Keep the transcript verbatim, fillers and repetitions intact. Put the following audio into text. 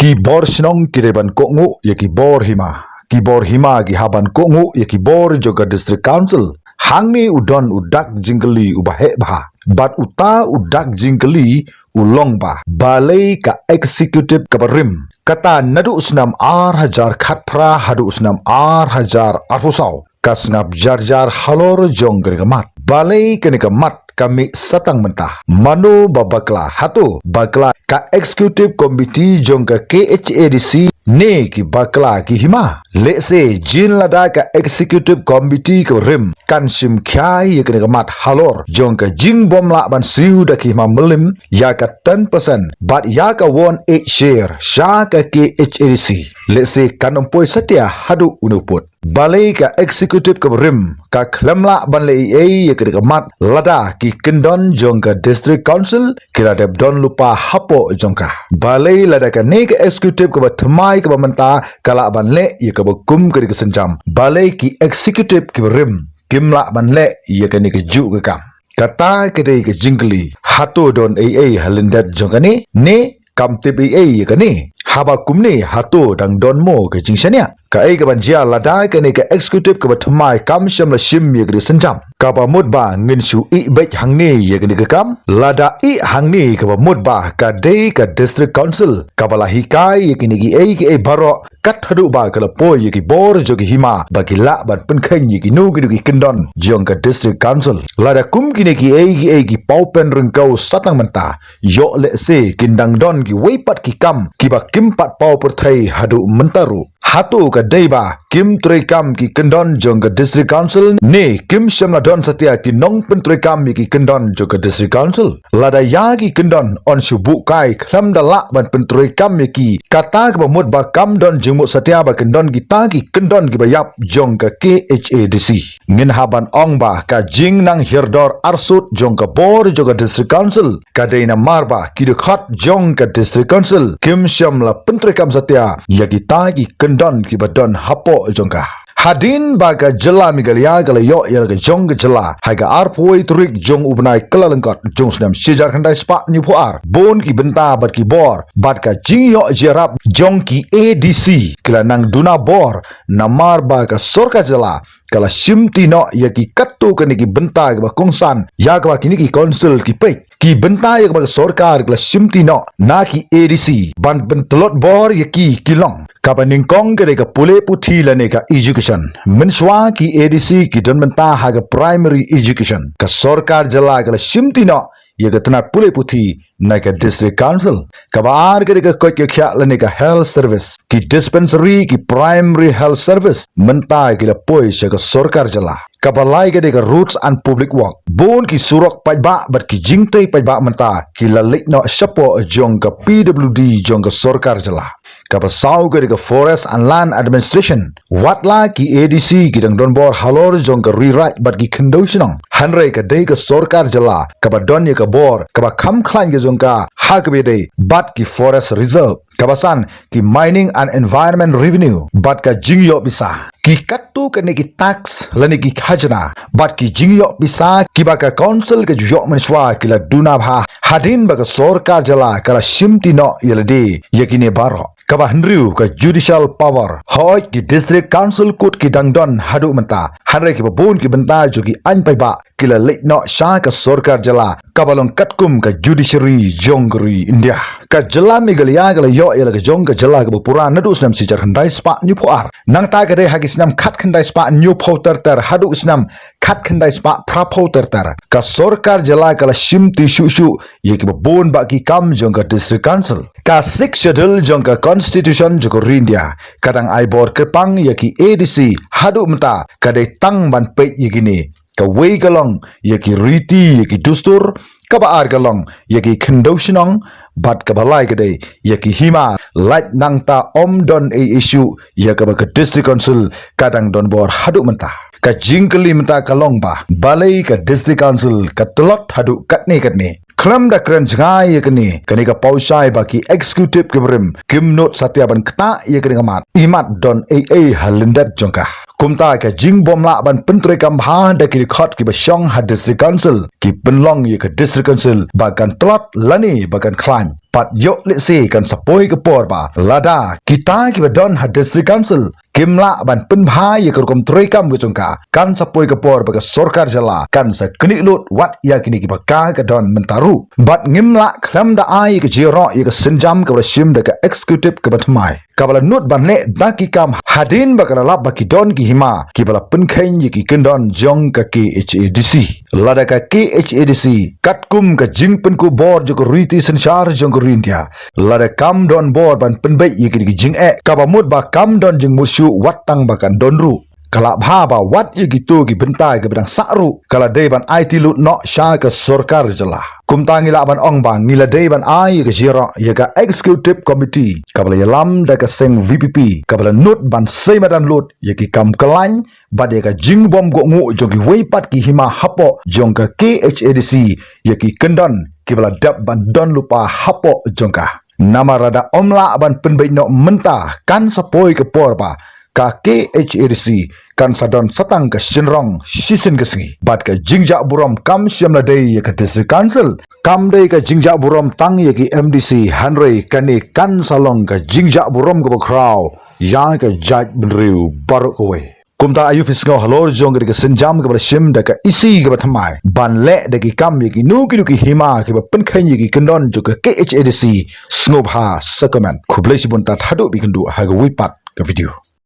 Ki bor shnong ki dei ban kohnguh ïa ki bor hima. Ki bor hima ki hap ban kohnguh ïa ki bor jong ka District Council. Hangne u don u dak jingkylli uba heh bha. Bad uta u dak jingkylli u long ba, balei ka executive kaba rim, kata naduh u snem ar hajar khatphra haduh u snem ar hajar arphew saw, ka sngap jar jar halor jong kane ka mat? Balei kane ka mat ka mih sa tang mynta? Mano ba bakla? Hato bakla ka executive committee jong ka K H A D C, ne ki bakla ki hima? Lehse jin lada ka executive committee kaba rim kan shim khia ïa kane ka mat halor jong ka jingbym lah ban siew da ki hima Mylliem ïa ka ten percent bad ïa ka one eighth share sha ka K H A D C, lehse kan ym poi satia haduh une u pud. Balei ka executive kaba rim ka khlem lah ban leh ei ei ïa kane ka mat, lada ki kyndon jong ka District Council ki la dep don lypa hapoh jong ka? Balei lada kane ka executive kaba thymmai kaba mynta ka lah ban leh ïa kaba kum kane ka sienjam, balei ki executive kiba rim kim lah ban leh ïa kane kajuh ka kam? Kata ka dei ka jingkylli. Hato don ei ei ha lyndet jong kane, ne kam tip ei ei ïa kane? Haba kumne, hato dang don mo ka jingshaniah? Kaei kaban jia lada kane ka executive kaba thymmai kam shym la shim ïa kane ka sienjam? Kaba mut ba ngin shu ïeh beit hangne ïa kane ka kam. Lada ïeh hangne, kaba mut ba ka dei ka District Council kaba la hikai ïa kine kiei kiei baroh, kat haduh ba ka la poi ïa ki bor jong ki hima ba ki lah ban pynkheiñ ïa kino kino ki kyndon jong ka District Council. Lada kum kine kiei kiei ki paw pynryngkew sa tang mynta, ïoh lehse kin dang don kiwei pat ki kam kiba kim pat paw pyrthei haduh mynta ruh. Hato ka dei ba kim treikam ki kyndon jong ka District Council, ne kim shym la don satia ki nongpyntreikam ïa ki kyndon jong ka District Council? Lada ïa ki kyndon yn shu buh kai khlem da lah ban pyntreikam ïa ki, kata kaba mut ba kam don jingmut satia ba kin don kita ki kyndon kiba ïap jong ka K H A D C. Ngin hap ban ong ba ka jingnang hiar dor arsut jong ka bor jong ka District Council ka dei namar ba ki dkhot jong ka District Council kim shym la pyntreikam satia ïa kita ki kyndon kiba don hapoh jong ka. Hadien ba ka jylla Meghalaya ka la ïoh ïa la ka jong ka jylla ha ka arphew tarik jong u bnai Kyllalyngkot jong u snem shi hajar khyndai spah hynñiewphew ar, bun ki bynta bad ki bor bad ka jingïoh jingïarap jong ki A D C ki la nang duna bor, namar ba ka sorkar jylla ka la shimti noh ïa ki katto katne ki bynta kiba kongsan ïa kaba kine ki council ki peit. Ki bynta ïa kaba ka sorkar ka la shimti noh na ki A D C ban pyntlot bor ïa ki, ki long: kaba nyngkong ka dei ka pule puthi lane ka education. Mynshuwa ki A D C ki don bynta ha ka primary education. Ka sorkar jylla ka la shimti noh ïa ka tnat pule puthi na ka District Council. Kaba ar ka dei ka koit ka khiah lane ka health service. Ki dispensary, ki primary health service mynta ki la poi sha ka sorkar jylla. Kaba lai ka dei ka roads and public work. Bun ki surok paidbah bad ki jingtei paidbah mynta ki la leit noh shapoh jong ka P W D jong ka sorkar jylla. Kaba saw ka dei ka forest and land administration. Wat la ki A D C ki dang don bor halor jong ka riraid bad ki khyndew shnong, hynrei ka dei ka sorkar jylla kaba don ïa ka bor kaba kham khlaiñ ka jong ka ha kaba ïadei bad ki forest reserve. Kaba san, ki mining and environment revenue bad ka jingïoh pisa. Ki katto katne ki tax lane ki khajna bad ki jingïoh pisa kiba ka council ka ju ïoh mynshuwa ki la duna bha hadien ba ka sorkar jylla ka la shimti noh ïa lade ïa kine baroh. Kaba hynriew ka judicial power. Hooid, ki District Council Court ki dang don haduh mynta, hynrei kiba bun ki bynta jong ki aiñ paidbah ki la leit noh sha ka sorkar jylla kaba long katkum ka judiciary jong ka ri India. Ka jylla Meghalaya ka la ïoh ïa la ka jong ka jylla kaba pura naduh u snem shi hajar khyndai spah hynñiewphew ar. Nangta ka dei ha ki snem khatkhyndai spah hynñiewphew ter ter haduh u snem khatkhyndai spah phraphew ter ter, ka sorkar jylla ka la shimti shuh shuh ïa kiba bun bah ki kam jong ka District Council. Ka Sixth Schedule jong ka Constitution jong ka ri India ka dang ai bor kyrpang ïa ki A D C haduh mynta ka dei tang ban peit ïa kine. Kawei ka long ïa ki riti, ïa ki dustur, kaba ar ka long ïa ki khyndew shnong, bad kaba lai ka dei ïa ki hima. Lait nangta ym don ei ei shuh ïa kaba ka District Council ka dang don bor haduh mynta. Ka jingkylli mynta ka long ba, balei ka District Council ka tlot haduh katne katne? Khlem da kren jngai ïa kane, kane ka paw shai ba ki executive kiba rim kim nud satia ban ktah ïa kane ka mat, imat don ei ei ha lyndet jong ka. Kumta ka jingbym lah ban pyntreikam bha da ki dkhot kiba shong ha District Council ki pynlong ïa ka District Council ba kan tlot lane ba kan khlaiñ. Bad ïoh lehse kan sa poi ka por ba lada kita kiba don ha District Council kim lah ban pynbha ïa ka rukom treikam ka jong ka, kan sa poi ka por ba ka sorkar jylla kan sa knieh lut wat ïa kine kiba ka ka don mynta ruh. Bad ngim lah khlem da ai ka jingïaroh ïa ka sienjam kaba la shim da ka executive kaba thymmai, kaba la nud ban leh da ki kam hadien ba ka la lap ba ki don ki hima kiba la pynkheiñ ïa ki kyndon jong ka K H A D C. Lada ka K H A D C katkum ka jingpynkup bor jong ka riti synshar jong ka ri India, lada kam don bor ban pynbeit ïa ki jingeh, kaba mut ba kam don jingmut shuh wat tang ba kan don ruh, ka lah bha ba wat ïa kito ki bynta kiba dang sah ruh ka la dei ban aiti lut noh sha ka sorkar jylla. Kumta ngi lah ban ong ba ngi la dei ban ai ïa ka jingïaroh ïa ka executive committee kaba la ïalam da ka seng V P P, kaba la nud ban sei madan lut ïa ki kam kyllain bad ïa ka jingbym kohnguh jong kiwei pat ki hima hapoh jong ka K H A D C, ïa ki kyndon kiba la dep ban don lypa hapoh jong ka. Namar lada ym lah ban pynbeit noh mynta, kan sa poi ka por ba ka K H A D C kan sa don sa tang ka shynrong shisien ka sngi. Bad ka jingjah burom kam shym la dei ïa ka District Council, kam dei ka jingjah burom tang ïa ki M D C, hynrei kane kan sa long ka jingjah burom kaba khraw ïa ka jaitbynriew baroh kawei. Kumta aïu phi sngew halor jong ka sienjam kaba la shim da ka E C kaba thymmai ban leh da ki kam ïa kino kino ki hima kiba pynkheiñ ïa ki kyndon jong ka K H A D C? Sngewbha sa comment. Khublei shibun tad haduh ba ïakynduh ha kawei pat ka video.